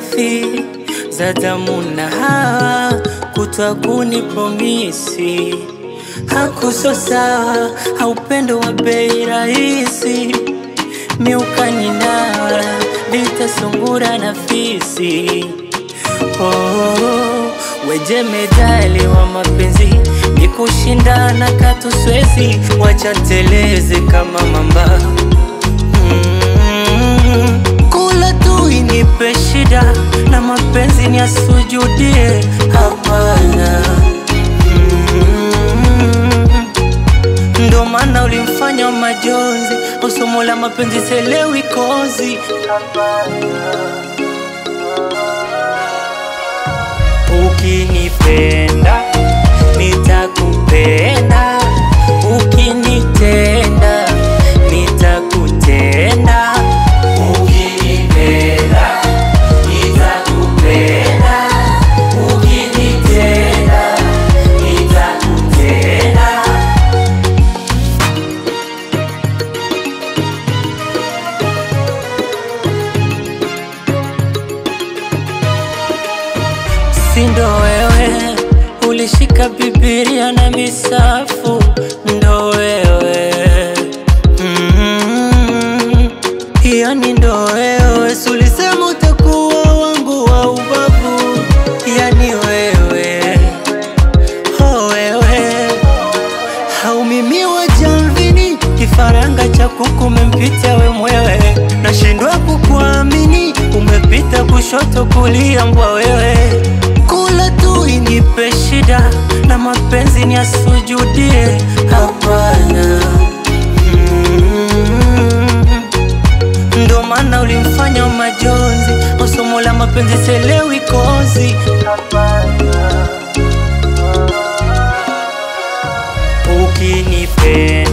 Hadithi za damu na hawa kutwa kunipromisi hakuso sawa, haupendo wa bei rahisi miukaninawa vita sungura na fisi. Oh, weje medali wa mapenzi ni kushindana katuswezi, wacha teleze kama mamba. Kula tu inipe shida na mapenzi ni asujudie, hapana. Ndo maana ulimfanya majonzi, usomo la mapenzi selewi kozi, hapana. Ukinipenda nitakupenda, ukinitenda nitakutenda. Ukinipenda nitakupenda, ukinitenda nitakutenda. Sindo wewe ulishika Biblia na misafu, ndo wewe. Yani ndo wewe, sulisema utakuwa wangu wa ubavu, yani wewe, oh wewe. Haumimiwa jamvini, kifaranga cha kuku umempita we mwewe, nashindwa kukuamini, umepita kushoto kulia mbwa wewe. Kula tu inipe shida na mapenzi ni asujudie, hapana. Ndo maana ulimfanya majonzi, usomo la mapenzi selewi kozi, hapana. Ukinipenda